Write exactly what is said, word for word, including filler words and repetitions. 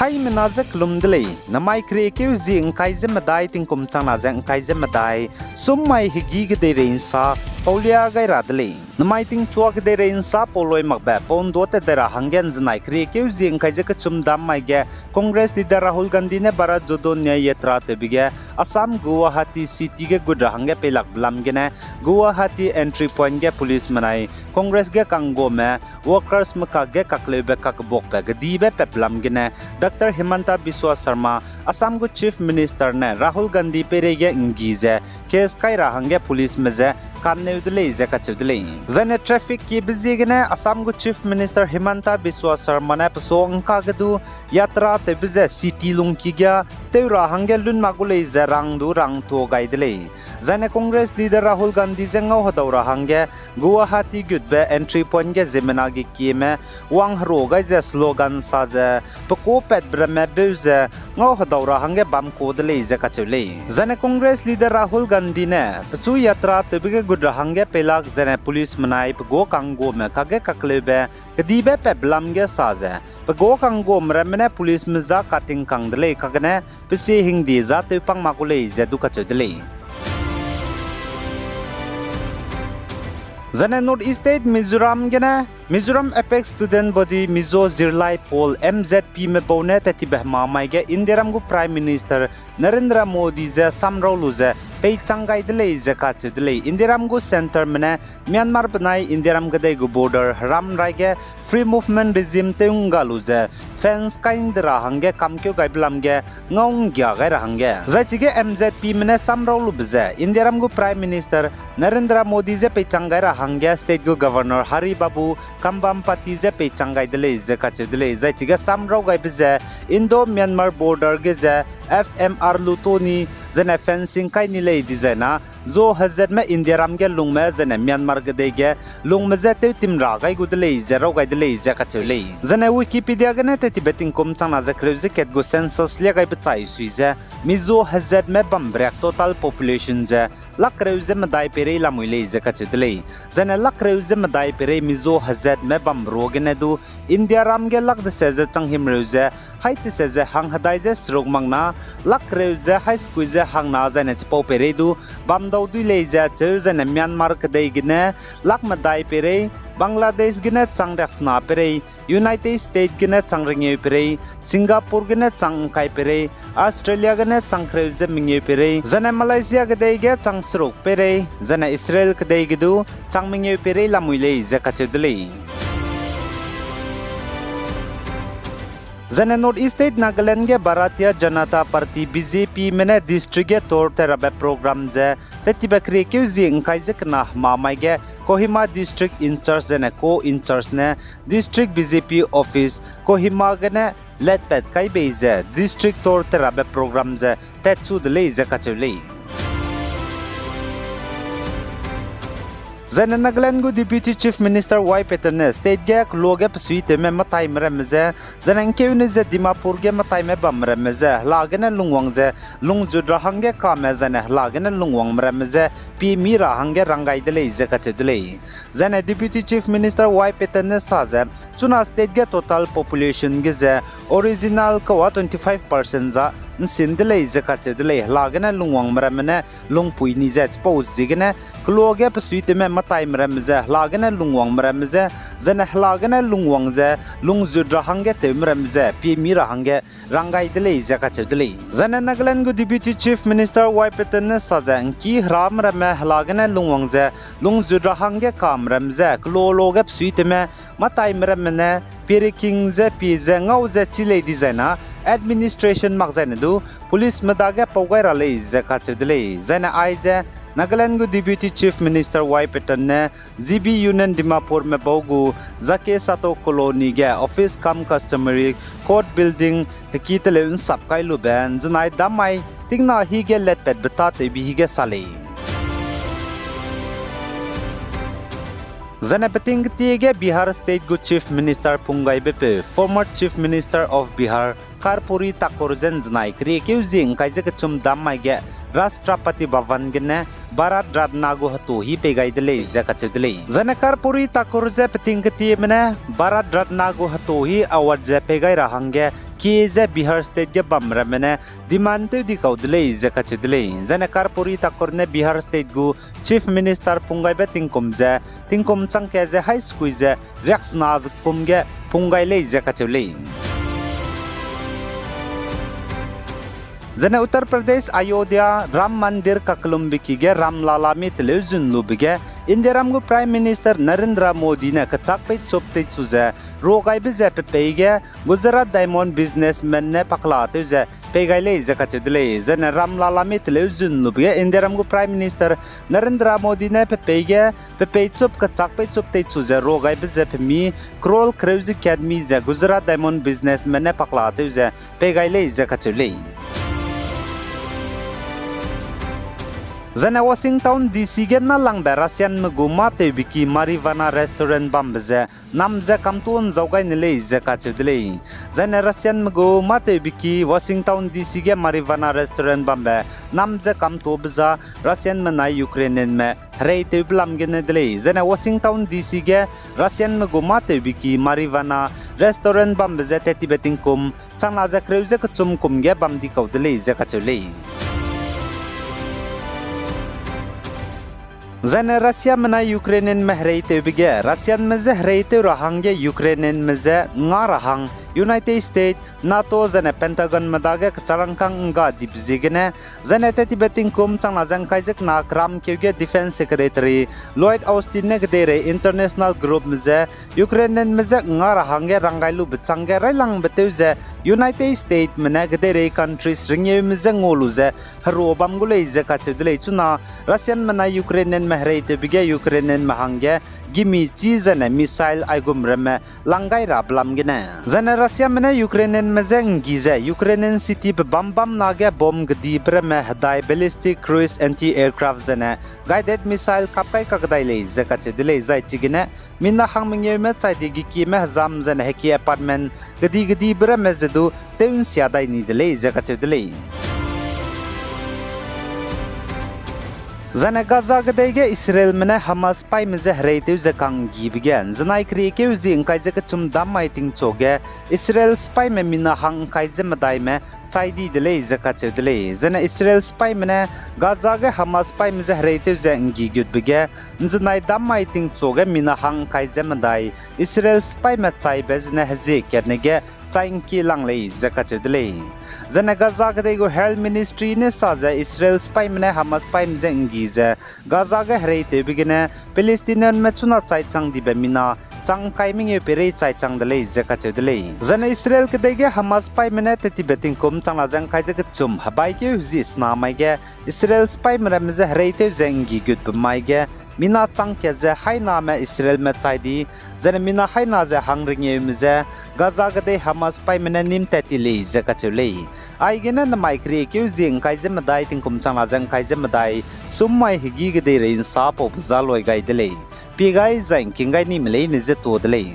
Aimena ze kelum de lei, namai keriekeu zie ngkai ze medai tingkum changna ze ngkai ze medai, summai hegî kedeirei nsa paulia gai ra de lei. Namai tingchua kedeirei nsa pau loi makbe pau nduâ tat dai ra hangge nzenai keriekeu zie ngkai ze kechum dam mai ge Congress leader Rahul Gandhi ne Bharat Jodo Nyay Yatra tewbe ge Assam Guwahati city ge gut ra hangge peilakbe lam gene Guwahati entry point ge police menai Congress ge kangguame workers mekak ge kakleube kakbuakbe kedibe patbe lam gene Doctor Himanta Biswa Sarma, Assam gu Chief Minister ne Rahul Gandhi peireige nggi ze case kai ra hangge policeme je kanneu de lei ze kacheu de lei. Zaine traffic kiebe ziegene Assam gu Chief Minister Himanta Biswa Sarma ne pesua ngka ge du yatra tewbe ze city lungki ge tew ra hangge lun mak gu lei ze rang du rang tuâ gai de lei. Zaine Congress leader Rahul Gandhi je ngau hedau ra hangge Guwahati gutbe entry point ge ziemmena ge kieme wang herua gai ze slogan sa ze pekuâ patbe ramme beu ze ngau hedau ra hangge bam kuâ de lei ze kacheu lei. Zaine Congress leader Rahul Gandhi ne pechu yatra tewbe ge gut ra hangge peilak zaine police menai pekuâ kangguame kakge kakleube kedibe patbe lam ge sa ze pekuâ kangguame ramme ne policeme ja katingkang de lei kagene pesie hingde ja tewpang mak gu lei ze du kacheu de lei. Zaine North East State Mizoram gene Mizoram Apex Student Body Mizo Zirlai Pawl, M Z P me bau ne tat tibe hemamai ge Indiaram gu Prime Minister Narendra Modi je samrau lu ze peichang gai de lei ze kacheu de lei. Indiaram gu centreme ne Myanmar benai Indiaram kedei gu border heram rai ge free movement regime tew ngga lu ze fence kai nde ra hangge kamkeu gaibe lam ge ngau nggia gai ra hangge. Zai chige M Z Pme ne samrau lube ze Indiaram gu Prime Minister Narendra Modi je peichang gai ra hangge state gu Governor Hari Babu Kambhampati je peichang gai de lei ze kacheu de lei. Zai chige samrau gaibe ze Indo-Myanmar border ge ze F M R lu to ni, zene fencing kai ni lei dizai na, zo hezatme Indiaram ge lungme zene Myanmar kedei ge lungme je tewtim ra gai gu de lei ze rau gai de lei ze kacheu lei. Zene Wikipedia gene tat tibe tingkum changna ze kereu ze kat gu census lia gaibe chai sui ze, Mizo hezatme bambe riak total population ze lak kereu ze medai peirei lamui lei ze kacheu de lei. Zene lak kereu ze medai peirei Mizo hezatme bambe ruagene du Indiaram ge lak dese ze changhimreu ze hai tese ze hang hedai ze seruk mak na, lak kereu ze hai sekui ze hang na zaine chipau peirei du bam dau dui lei ze acheu. Zaine Myanmar kedei gene lak medai peirei, Bangladesh gene chang riaksena peirei, United States gene chang rengeu peirei, Singapore gene chang ngkai peirei, Australia gene chang kereu ze mengeu peirei, zane Malaysia kedei ge chang seruk peirei, zane Israel kedei ge du chang mengeu peirei lamui lei ze kacheu de lei. Zane North East State Nagaland ge Bharatiya Janata Party, B J Pme ne district ge tour terabe program ze tat tibe keriekeu zie ngkai ze kena hemamai ge Kohima District in-charge zane co-in-charge ne District B J P office Kohima gene letpat kai bei ze district tour terabe program ze tatchu de lei ze kacheu lei. Zane Nagaland gu Deputy Chief Minister Y Patton ne state ge keloa ge pesuitewme mataime ramme ze, zane ngkeune ze Dimapur ge mataime bamme ramme ze hela gene lungwang ze lungjut ra hangge kame zane hela gene lungwangme ramme ze pie mi ra hangge rang gai de lei ze kacheu de lei. Zane Deputy Chief Minister Y Patton ne sa ze, chuna state ge total population ge ze original kawa twenty five percent za nsin de lei ze kacheu de lei. Hela gene lungwangme ramme ne lungpui ni ze chipau ziegene keloa ge pesuitewme mataime ramme ze hela gene lungwangme ramme ze, zane hela gene lungwang ze lungjut ra hangge tewme ramme ze pie mi ra hangge rang gai de lei ze kacheu de lei. Zane Nagaland gu Deputy Chief Minister Y Patton ne sa ze ngki herame ramme hela gene lungwang ze lungjut ra hangge kame ramme ze keloa loa ge pesuitewme mataime ramme ne pie reking ze pie ze ngau ze chi lei dizai na administration mak zaine du policeme dage pau gai ra lei ze kacheu de lei. Zaine aize Nagaland gu Deputy Chief Minister Y Patton ne G B Union Dimapurme bau gu Jake Sato Colony ge office cum customary court building heki teleu nsap kai lube nzenai dam mai tingna hi ge letpatbe tâtewbe hi ge sa lei. Zane peting ketie ge Bihar State gu Chief Minister punggaibe peu, former Chief Minister of Bihar, Karpuri Thakur je nzenai keriekeu zie ngkai ze kechum dam mai ge Rashtrapati Bhavan gene Bharat Ratna gu hetu hi pei gai de lei ze kacheu de lei. Zane Karpuri Thakur je peting ketieme ne Bharat Ratna gu hetu hi award ze pei gai ra hangge kie ze Bihar State ge bam ramme ne demand tew di kau de lei ze kacheu de lei. Zaine Karpuri Thakur ne Bihar State gu Chief Minister punggaibe tingkum ze, tingkum changkat ze hai sekui ze riaksena ze kum ge punggai lei ze kacheu lei. Zaine Uttar Pradesh Ayodhya Ram Mandir kakellumbe ki ge Ram Lala mi teleu zun lube ge Indiaram gu Prime Minister Narendra Modi ne kechâk peichup teichu ze ruagaibe ze pe pei ge Gujarat Diamond businessman ne pakla tew ze pei gai lei ze kacheu de lei. Zaine Ram Lala mi teleu zun lube ge Indiaram gu Prime Minister Narendra Modi ne pe pei ge pe peichup kechâk peichup teichu ze ruagaibe ze pemi crore kereu ze kat mi ze Gujarat Diamond businessman ne pakla tew ze pei gai lei ze kacheu lei. Zaine Washington D C ge nâlangbe Russianme gu mâ tewbe ki marijuana restaurant bambe ze nam ze kamtuâ ’nzau gai ne lei ze kacheu de lei. Zaine Russianme gu mâ tewbe ki Washington D C ge marijuana restaurant bambe nam ze kamtuâbe za Russianme nai Ukrainianme hereitewbe lam gene de lei. Zaine Washington D C ge Russianme gu mâ tewbe ki marijuana restaurant bambe ze tat tibe tingkum changna ze kereu ze kechum kum ge bam di kau de lei ze kacheu lei. Zaine Russiame nai Ukrainianme hereitewbe ge Russianme je hereitew ra hangge Ukrainianme je nga ra hang United States, NATO zaine Pentagonme dage kecharangkâng ’ngga dibe ziegene, zaine tat tibe tingkum changna ze ’ngkai ze kena keram keu ge Defence Secretary Lloyd Austin ne kedeirei international groupme je Ukrainianme je nga ra hangge ranggai lube changge railangbe tew ze United Statesme ne kedeirei countries ringeume je ngua lu ze herua bam gu lei ze kacheu de lei. Chuna Russianme nai Ukrainianme hereitewbe ge Ukrainianme hangge gimi chî zaine missile aigum ramme lang gai rabe lam gene. Zaine Russiame ne Ukrainianme je ’nggi ze Ukrainian citybe bam bam nage bomb kedibe ramme hedai ballistic cruise anti-aircraft zaine guided missile kap kai kakdai lei ze kacheu de lei. Zai chigene mina hang mengeume chai di gekieme hezam zaine heki apartment kedi kedibe ramme ze du tew ’nsia dai ni de lei ze kacheu de lei. Zaine Gaza kedei ge Israelme ne Hamas sipaîme je hereitew ze ka'nggibe ge ’nzenai keriekeu zie ’ngkai ze kechum dam mai tingchu ge Israel sipaîme mina hang ’ngkai ze medaime chai di de lei ze kacheu de lei. Zaine Israel sipaîme ne Gaza ge Hamas sipaîme je hereitew ze ’nggi gutbe ge ’nzenai dam mai tingchu ge mina hang ’ngkai ze medai Israel sipaîme chaibe zene hezie katne ge chai ’ngkie lang lei ze kacheu de lei. Zaine Gaza kedei gu Health Ministry ne sa ze Israel sipaîme ne Hamas sipaîme je ’nggi ze Gaza ge hereitewbe gene Palestinianme chuna chai chang dibe mina chang ’ngkai mengeu peirei chai chang de lei ze kacheu de lei. Zaine Israel kedei ge Hamas sipaîme ne tat tibe tingkum changna ze ’ngkai ze kechum hebaikeu hezie sena mai ge Israel sipaîme ramme je hereitew ze ’nggi gutbe mai ge mina chang kat ze hainame Israelme chai di, zaine mina haina ze hang ringeume je Gaza kedei Hamas sipaîme ne nîm tat ti lei ze kacheu lei. Aigene namai keriekeu zie ’ngkai ze medai tingkum changna ze ’ngkai ze medai sum mai hegî kedeirei ’nsa paube za loi gai de lei. Pie gai zai ’ngking gai nime leine je tuâ de lei.